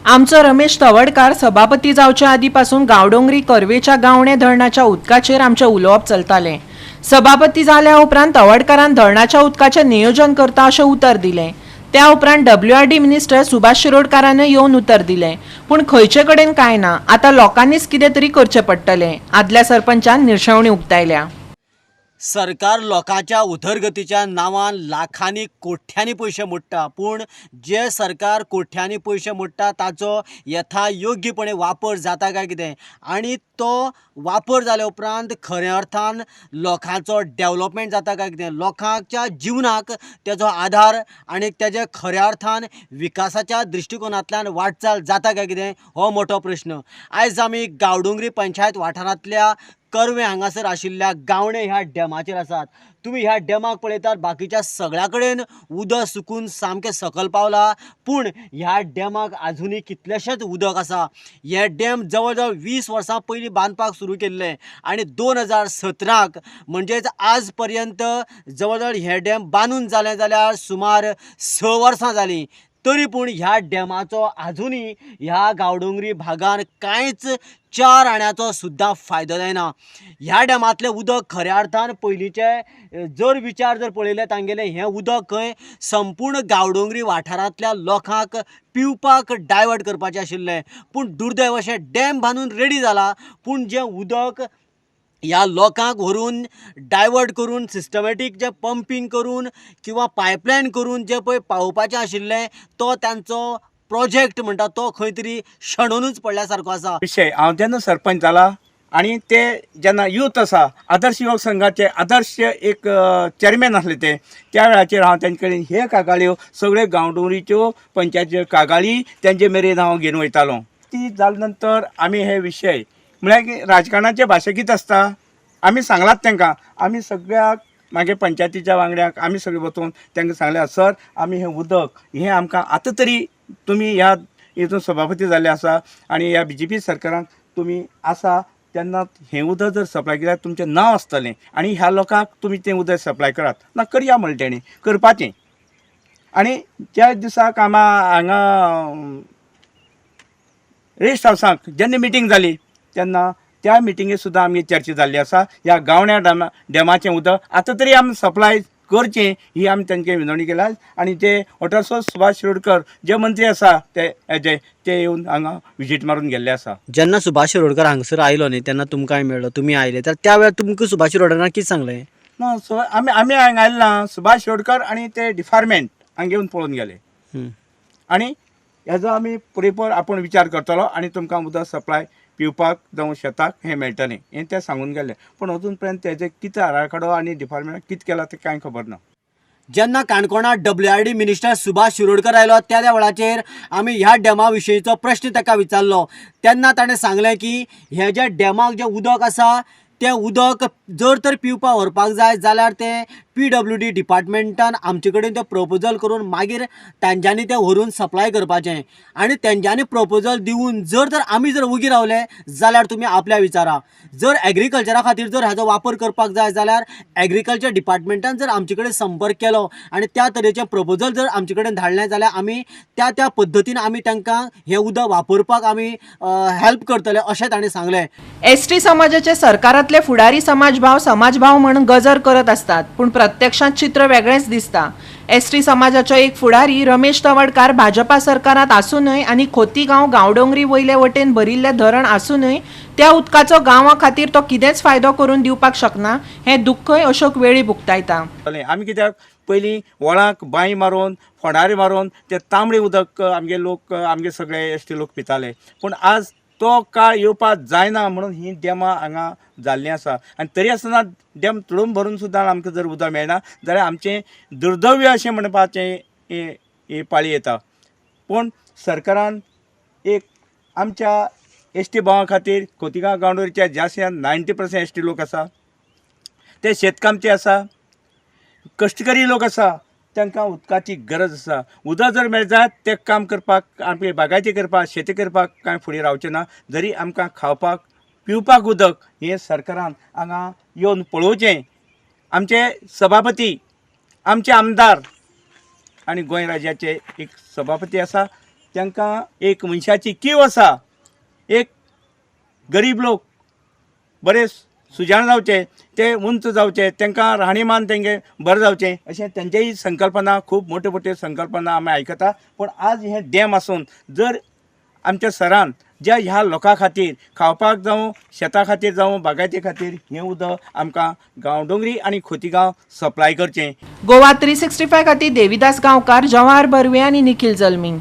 आमचो रमेश तवडकार सभापती जावच्या आदी पासून गांवडोंगरी करवेच्या गावणे धरणाच्या उदकाचेर आमचें उलोवप चलतालें. सभापती जाल्या उपरांत तवडकारान धरणाच्या उदकाचें नियोजन करता अशें उतर दिलें. त्या उपरांत डब्ल्यूआरडी मिनिस्टर सुभाष शिरोडकारानय येवन उतर दिलें, पूण खंयचे कडेन कांय ना. आतां लोकांनीच कितें तरी करचें पडटलें. आदल्या सरपंचान निर्शेवणी उक्तायल्या. सरकार लोकांच्या उदरगतीच्या नांवान लाखांनी कोट्यांनी पयशे मोडटा, पूण जे सरकार कोट्यांनी पयशे मोडटा ताचो यथा योग्यपणे वापर जाता काय कितें, आनी तो वापर जाल्या उपरांत खऱ्या अर्थान लोकांचो डेवलपमेंट जाता काय कितें, लोकांच्या जिवनाक तेजो आधार आनी तेजे खऱ्या अर्थान विकासाच्या दृश्टिकोनांतल्यान वाटचाल जाता काय कितें हो मोठो प्रश्न. आयज आमी गांवडोंगरी पंचायत वाठारांतल्या कर्वे हांगासर आशिल्ल्या गावणे ह्या डॅमाचेर आसात. तुमी ह्या डॅमाक पळयतात, बाकीच्या सगळ्या कडेन उदक सुकून सामकें सकयल पावला, पूण ह्या डॅमाक आजुनूय कितलेशेंच उदक आसा. हे डॅम जवळ जवळ 20 वर्सां पयलीं बांदपाक सुरू केल्लें आनी 2017 म्हणजेच आज पर्यंत जवळ जवळ हे डॅम बांदून जालें जाल्यार सुमार 6 वर्सां जालीं, तरी पूण ह्या डॅमाचो आजुनूय ह्या गांवडोंगरी भागान कांयच 4 आण्याचो सुद्दां फायदो जायना. ह्या डॅमांतलें उदक खऱ्या अर्थान पयलींचे जर विचार जर पळयले तांगेलें हें उदक खंय संपूर्ण गांवडोंगरी वाठारांतल्या लोकांक पिवपाक डायवर्ट करपाचें आशिल्लें, पूण दुर्दैव अशें डॅम बांदून रेडी जाला, पूण जें उदक ह्या लोकांक व्हरून डायवर्ट करून सिस्टमॅटीक जें पंपींग करून किंवा पायपलायन करून जें पळय पावोवपाचें आशिल्लें तो तांचो प्रोजेक्ट म्हणटा तो खंय तरी शेणोनूच पडल्या सारको आसा. विशय हांव जेन्ना सरपंच जाला आनी ते जेन्ना यूथ आसा आदर्श युवक संघाचे आदर्श एक चेअरमॅन आसले ते, त्या वेळाचेर हांव तेंचे कडेन हे कागाळ्यो सगळे गांवडोंगरीच्यो पंचायतीच्यो कागाळी तेंचे मेरेन हांव घेवन वयतालो. ती जाले नंतर आमी हे विशय म्हळ्यार की राजकारणाचे भाशा कितें आसता आमी सांगलात तांकां, आमी सगळ्याक मागीर पंचायतीच्या वांगड्यांक आमी सगळे वचून तांकां सांगलें, सर आमी हें उदक हें आमकां आतां तरी तुमी ह्या हितून सभापती जाल्ले आसा आनी ह्या बीजेपी सरकारान तुमी आसा तेन्ना हें उदक जर सप्लाय केल्यार तुमचें नांव आसतलें आनी ह्या लोकांक तुमी तें उदक सप्लाय करात ना करया म्हणलें तेणी करपाचें. आनी ज्या दिसाक आमी हांगा रेस्ट हावसाक जेन्ना मिटींग जाली तेन्ना त्या मिटिंगे सुद्दां आमगे चर्चा जाल्ली आसा ह्या गावण्या डॅमाचें उदक आतां तरी आमी सप्लाय करचें ही आमी तांचे विनवणी केल्या. आनी जे वॉटर सोर्स सुभाष शिरोडकर जे मंत्री आसा ते हेजे ते येवन हांगा विजीट मारून गेल्ले आसा. जेन्ना सुभाष शिरोडकर हांगसर आयलो न्ही तेन्ना तुमकांय मेळ्ळो, तुमी आयले तर त्या वेळार तुमकां सुभाष शिरोडकरान कितें सांगलें? ना, आमी आमी हांगा आयले ना, सुभाष शिरोडकर आनी ते डिपार्टमेंट हांगा येवन पळोवन गेले आनी हेजो आमी पुरेपूर आपूण विचार करतलो आनी तुमकां उदक सप्लाय पिवपाक जावं शेताक हें मेळटलें हें ते सांगून गेले, पूण अजून पर्यंत तेजें कितें आराखडो आनी डिपार्टमेंटान कितें केलां तें कांय खबर ना. जेन्ना काणकोणा WRD minister Subhash Shirodkar आयलो त्या त्या वेळाचेर आमी ह्या डॅमा विशयीचो प्रश्न ताका विचारलो तेन्ना ताणें सांगलें की हे जे डॅमाक जें उदक आसा तें उदक जर तर पिवपाक व्हरपाक जाय जाल्यार तें PWD डिपार्टमेंटान आमचे कडेन तें प्रपोजल करून मागीर तांच्यांनी तें व्हरून सप्लाय करपाचें आनी तेंच्यांनी प्रपोजल दिवन जर तर आमी जर उगी रावले जाल्यार तुमी आपल्या विचारा, जर एग्रीकल्चरा खातीर जर हाजो वापर करपाक जाय जाल्यार एग्रीकल्चर डिपार्टमेंटान जर आमचे कडेन संपर्क केलो आनी त्या तरेचें प्रपोजल जर आमचे कडेन धाडलें जाल्यार आमी त्या त्या पद्दतीन आमी तांकां हें उदक वापरपाक आमी हेल्प करतले अशें ताणें सांगलें. एसटी समाजाचे सरकारांतले फुडारी समाजभाव समाजभाव म्हण गजर करत आसतात, पूण प्रत्यक्षांत चित्र वेगळेंच दिसता. एसटी समाजाचो एक फुडारी रमेश तवडकार भाजपा सरकारांत आसूनय आनी खोतीगांव गांवडोंगरी वयले वटेन भरिल्लें धरण आसूनय त्या उदकाचो गांवा खातीर तो कितेंच फायदो करून दिवपाक शकना हें दुख्खय अशोक वेळीप उक्तायता. आमी कित्याक पयलीं व्हळाक बांय मारून फोंडारी मारून ते तांबडे उदक आमगे लोक आमगे सगळे एसटी लोक पिताले, पूण आज तो काळ येवपाक जायना म्हणून ही डॅमां हांगा जाल्लीं आसा आनी तरी आसतना डॅम तुडूंब भरून सुद्दां आमकां जर उदक मेळना जाल्यार आमचें दुर्दैव अशें म्हणपाचें ही पाळी येता. पूण सरकारान एक आमच्या एसटी भावां खातीर खोतीगांव गांवडोंगरीच्या जास्त 90% एसटी लोक आसा, ते शेतकामती आसा, कश्टकरी लोक आसा, तांकां उदकाची गरज आसा. उदक जर मेळत जाल्यार तें काम करपाक आमगे बागायती करपाक शेती करपाक कांय फुडें रावचें ना. जरी आमकां खावपाक पिवपाक उदक हें सरकारान हांगा येवन पळोवचें. आमचे सभापती, आमचे आमदार आनी गोंय राज्याचे एक सभापती आसा तांकां एक मनशाची कीव आसा, एक गरीब लोक बरे सुजाण जावचे, ते उंच जावचे, तांकां राहणीमान तेंगे बरें जावचें अशें तेंचेय संकल्पना खूब मोट्यो मोट्यो संकल्पना आमी आयकता. पूण आज हें डॅम आसून जर आमच्या सरान ज्या ह्या लोकां खातीर खावपाक जावं, शेता खातीर जावं, बागायती खातीर हें उदक आमकां गांवडोंगरी आनी खोतीगांव सप्लाय करचें. गोवा 365 खातीर देविदास गांवकार, जवाहर बर्वे आनी निखिल जल्मी.